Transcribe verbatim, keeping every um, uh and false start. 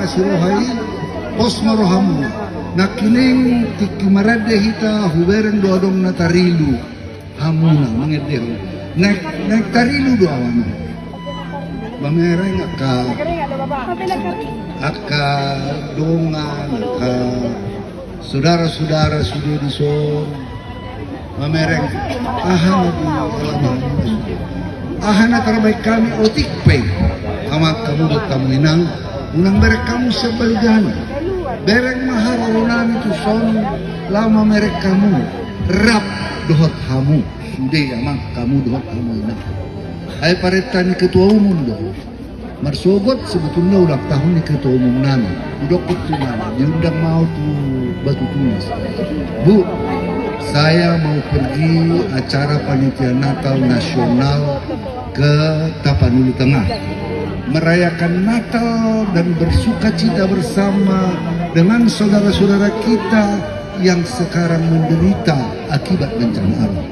Siroha i, pos ma rohamuna. Nangkining tingki marende hita, hubereng do adong na tarilu hamuna, mangendehon. Naeng, naeng tarilu do ahu, mamereng angka, angka dongan, angka saudara-saudara sude dison. Mamereng, aha na di, aha na tarbahen hami otik pe, amang hamu dohot hamu inang, unang bereng hamu sian balga nami. Bereng ma haroro nami tuson, laho mamereng hamu, rap dohot hamu sude, amang hamu dohot hamu inang. Ai parenta ni ketua umum do. Marsogot sebetulna ulang tahun ni ketua umum nami. Hudok tu mana, diundang ma ahu tu Batu Tulis. Bu, saya mau pergi acara panitia Natal nasional ke Tapanuli Tengah. Merayakan Natal dan bersukacita bersama dengan saudara-saudara kita yang sekarang menderita akibat bencana alam.